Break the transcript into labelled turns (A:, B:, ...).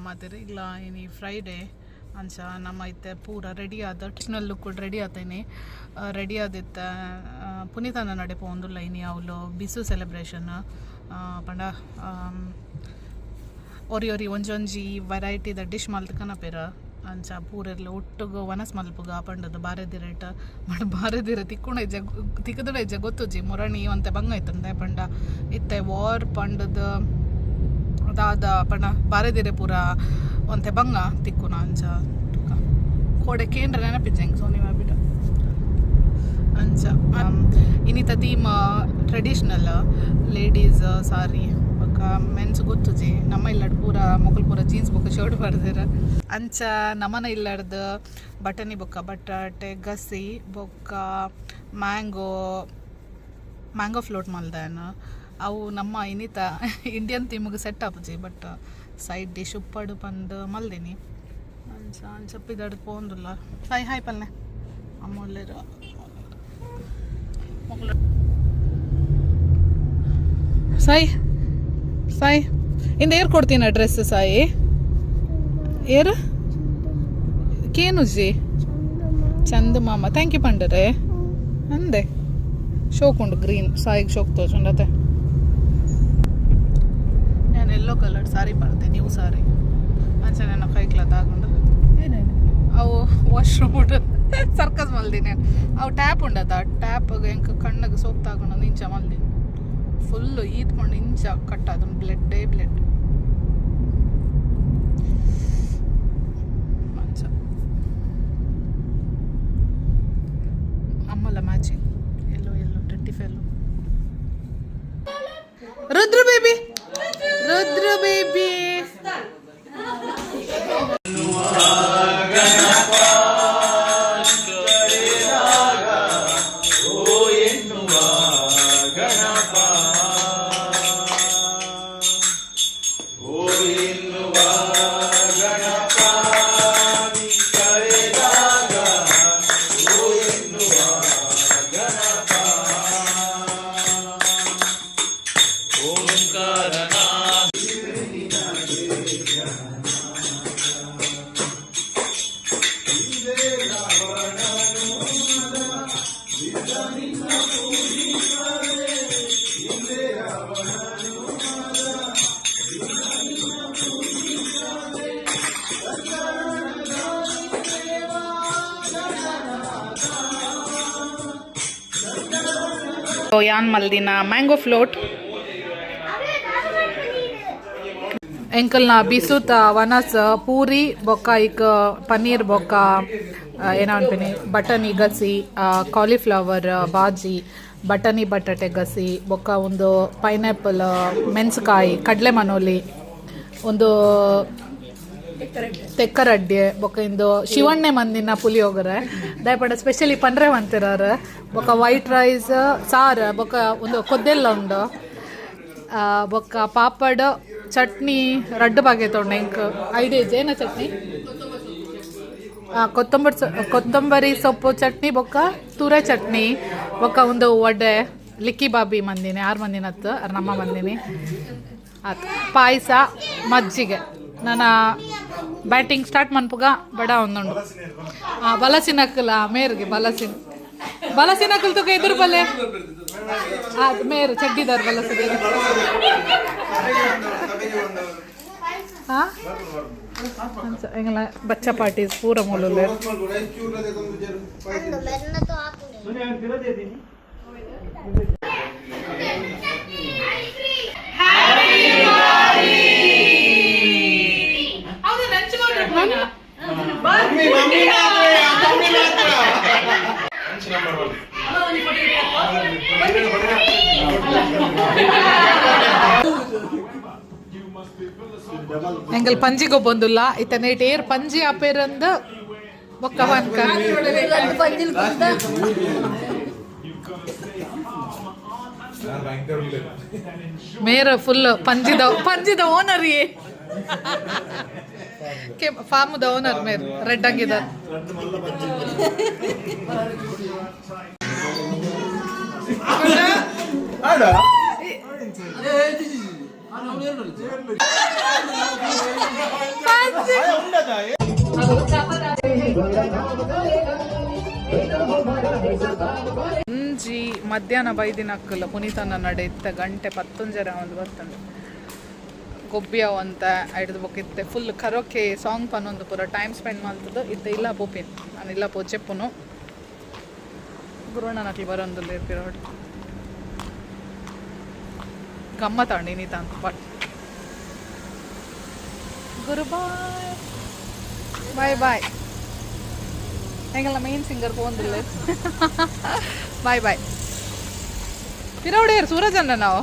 A: ಮಾತೆರ್ ಇಲ್ಲ ಇನಿ ಫ್ರೈಡೆ. ಅಂಚ ನಮ್ಮ ಇತ್ತೆ ಪೂರ ರೆಡಿ ಆದ ಟ್ರೆಡಿಷನಲ್ ಲುಕ್ ರೆಡಿ ಆತೇನೆ. ರೆಡಿ ಆದಿತ್ತ ಪುನೀತನ ನಡೆ ಪೋಂದುಲ್ಲ. ಇನಿ ಅವ್ಲು ಬಿಸು ಸೆಲೆಬ್ರೇಷನ್ ಪಂಡ ಒರಿ ಒರಿ ಒಂಜೊಂಜಿ ವೆರೈಟಿದ ಡಿಶ್ ಮಲ್ತ್ ಕನಪೆರ್. ಅಂಚ ಪೂರೆರ್ಲ ಒಟ್ಟುಗು ವನಸ್ ಮಲ್ಪುಗ ಪಂಡದು ಬಾರೆದಿರೇಟ್ ಬಟ್ ಬಾರೆದಿರ ತಿಕ್ಕುಣ ಇಜ್ಜ ತಿಕ್ಕುದಡ ಇಜ್ಜ ಗೊತ್ತುಜ್ಜಿ. ಮೊರಣಿ ಒಂತೆ ಬಂಗ ಐತಂದೆ ಪಂಡ ಇತ್ತೆ ವಾರ್ ಪಂಡದು ದಾದ ಪಂಡ ಬಾರೆದಿರೆ ಪೂರ ಒಂತೆ ಬಂಗ ತಿಕ್ಕುನ. ಅಂಚ ಕೋಡೆ ಕೇಂದ್ರ ನೆನಪಿಜ್ಜೆ ಸೋನಿ ಬಿಡ. ಅಂಚ ಇನ್ನಿತ ಥೀಮ್ ಟ್ರೆಡಿಷ್ನಲ್ ಲೇಡೀಸ್ ಸಾರಿ ಬೊಕ್ಕ ಮೆನ್ಸ್ ಗೊತ್ತುಜಿ. ನಮ್ಮ ಇಲ್ಲಡ್ ಪೂರ ಮೊಕುಲು ಪೂರ ಜೀನ್ಸ್ ಬೊಕ್ಕ ಶರ್ಟ್ ಪಾಡ್ದೆರ್. ಅಂಚ ನಮನ ಇಲ್ಲಡ್ದು ಬಟನಿ ಬೊಕ್ಕ ಬಟಾಟೆ ಗಸಿ ಬೊಕ್ಕ ಮ್ಯಾಂಗೋ ಮ್ಯಾಂಗೋ ಫ್ಲೋಟ್ ಮಲ್ದಾನ. ಅವು ನಮ್ಮ ಇನ್ನಿತ ಇಂಡಿಯನ್ ಥೀಮ್ಗೆ ಸೆಟ್ ಆಪುಜಿ, ಬಟ್ ಸೈಡ್ ಡಿಶ್ ಉಪ್ಪಡು ಪಂದ್ ಮಲ್ದಿನಿ. ಅಂಚ ಅಂಚ ಪಿದಡ್ದು ಪೋಂದುಲ್ಲ. ಸಾಯಿ, ಹಾಯ್ ಪಲ್ಲೆ. ಅಮ್ಮೊಲ್ಲೆರ್ ಮೊಕುಲು. ಸಾಯಿ, ಸಾಯಿ, ಇಂದ ಏರ್ ಕೊಡ್ತೀನಿ ಡ್ರೆಸ್? ಸಾಯಿ, ಏರ್ ಕೇನುಜಿ? ಚಂದ ಮಾಮ, thank you ಪಂಡರೆ ಅಂದೆ. ಶೋಕ್ ಉಂಡು ಗ್ರೀನ್. ಸಾಯಿಗೆ ಶೋಕ್ ತೋಜುಂಡತೆ. ನಾನು ಎಲ್ಲೋ ಕಲರ್ ಸಾರಿ ಪಾಡ್ತೆ, ನ್ಯೂ ಸಾರಿ. ಅಂಚ ನನ್ನ ಕೈಕ್ಲ ತಾಗುಂಡು. ಅವು ವಾಶ್ರೂಮ್ ಉಂಡು, ಸರ್ಕಸ್ ಮಲ್ದಿನಿ. ಅವು ಟ್ಯಾಪ್ ಉಂಡತ, ಟ್ಯಾಪ್ ಎಂಕ್ ಕಣ್ಣಗೆ ಸೋಪ್ ತಾಕೊಂಡು ಇಂಚ ಮಲ್ದಿನಿ. ಫುಲ್ ಈತ್ಕೊಂಡು ಇಂಚ ಕಟ್ ಅದು ಬ್ಲಡ್ಡೇ ಬ್ಲಡ್. ಅಂಚ ಅಮ್ಮಲ್ಲ ಮ್ಯಾಚಿಂಗ್ ಎಲ್ಲೋ ಎಲ್ಲೋ ಟೆಟ್ಟಿ ಫೆಲ್ಲೋ. ರುದ್ರ ಬೇಬಿ, ರುದ್ರ ಬೇಬಿ. ಯಾನ್ ಮಲ್ದಿನ ಮ್ಯಾಂಗೋ ಫ್ಲೋಟ್. ಎಂಕಲ್ನ ಬಿಸುತ ವನಸ್ ಪೂರಿ ಬೊಕ್ಕ ಇಕ್ ಪನ್ನೀರ್ ಬೊಕ್ಕ ಏನೋ ಅನ್ಪಿನಿ ಬಟನಿ ಗಸಿ, ಕಾಲಿಫ್ಲವರ್ ಬಾಜಿ, ಬಟನಿ ಬಟಾಟೆ ಗಸಿ ಬೊಕ್ಕ ಒಂದು ಪೈನಾಪಲ್ ಮೆಣಸುಕಾಯಿ ಕಡಲೆ ಮನೋಲಿ, ಒಂದು ತೆಕ್ಕರಡ್ಡೆ ಬೊಕ್ಕ ಇಂದು ಶಿವಣ್ಣೆ ಮಂದಿನ ಪುಲಿಯೋಗರೆ. ದಯಪಂಡ ಸ್ಪೆಷಲಿ ಪಂಡ್ರೆ ಮಂತಿರಾರು. ಬೊಕ್ಕ ವೈಟ್ ರೈಸ್, ಸಾರು ಬೊಕ್ಕ ಒಂದು ಕೊದ್ದೆಲ್ಲ ಉಂಡು. ಬೊಕ್ಕ ಪಾಪಡ್, ಚಟ್ನಿ ರಡ್ಡು ಬಗೆ ತೊಂಡೆ. ಎಂಕ್ ಐಡಿಯಾ ಏನ ಚಟ್ನಿ? ಕೊತ್ತಂಬರಿ ಕೊತ್ತಂಬರಿ ಸೊಪ್ಪು ಚಟ್ನಿ ಬೊಕ್ಕ ತುರೆ ಚಟ್ನಿ ಬೊಕ್ಕ ಒಂದು ವಡೆ. ಲಿಕ್ಕಿ ಬಾಬಿ ಮಂದಿನಿ, ಆರು ಮಂದಿನತ್ತು ಅರ್ ನಮ್ಮ ಮಂದಿನಿ ಆತ್. ಪಾಯಸ, ಮಜ್ಜಿಗೆ. ನನ್ನ ಬ್ಯಾಟಿಂಗ್ ಸ್ಟಾರ್ಟ್ ಮನ್ಪುಗ ಬಡ ಒಂದುಂಡು. ಬಲಸಿನಕ್ಕಲ ಮೇರ್ಗೆ ಬಲಸಿನ ಬಲಸಿನಕ್ಕಲ್ ತುಕ ಎದುರು ಬಲೆ ಮೇರು ಚಡ್ಡಿದಾರ್ ಬಲಸಿದ. ಹಾಂ, ಎಂಗಲ ಬಚ್ಚ ಪಾರ್ಟೀಸ್ ಪೂರ ಮೂಲುಲ್ಲೆರ್. ಎಂಗಲ್ ಪಂಜಿಗೊ ಬಂದುಲ್ಲ. ಇತ್ತ ನೇಟ್ ಏರ್ ಪಂಜಿ ಆಪೇರಂದು ಬೊಕ್ಕ ವನ್ಕ. ಮೇರ ಫುಲ್ ಪಂಜಿದ ಪಂಜಿದ ಓನರ್ ಫಾರ್ಮ್ the owner ಮೇರ್ ರೆಡ್ ಆಗಿದ್ದಾರೆ. ಒಂಜಿ ಮಧ್ಯಾಹ್ನ ಬೈದಿನಕ್ಕಲ್ಲ ಪುನೀತನ ನಡೆ ಇತ್ತ ಗಂಟೆ ಪತ್ತೊಂಜರ ಒಂದು ಬರ್ತಂಡು. ಗೊಬ್ಬಿ ಅವಂತ ಐಡ್ದು ಬೊಕ್ಕ ಇತ್ತೆ ಫುಲ್ ಕರೋಕೆ ಸಾಂಗ್ ಪನ್ನೊಂದು ಪೂರ ಟೈಮ್ ಸ್ಪೆಂಡ್ ಮಾಡ್ತದ್ದು. ಇತ್ತೆ ಇಲ್ಲ ಪೋಪಿನ್ ನಾನು, ಇಲ್ಲ ಪೋ ಚೆಪ್ಪುನು. ಗುರುಣ್ಣನಕ್ಲು ಬರೋಂದುಲ್ಲ ಪಿರೋಡ್. ಗಮ್ಮತ್ತಾಂಡು ಇನ್ನಿತ ಅಂತ. ಬಟ್ ಗುರು, ಬಾಯ್ ಬಾಯ್ ಬಾಯ್. ಎಂಗಲ್ಲ ಮೇನ್ ಸಿಂಗರ್ ಪೋಂದಿಲ್ಲ. Bye bye. ಪಿರೌಡೇರು ಸೂರಜ್ ಅಣ್ಣ ನಾವು.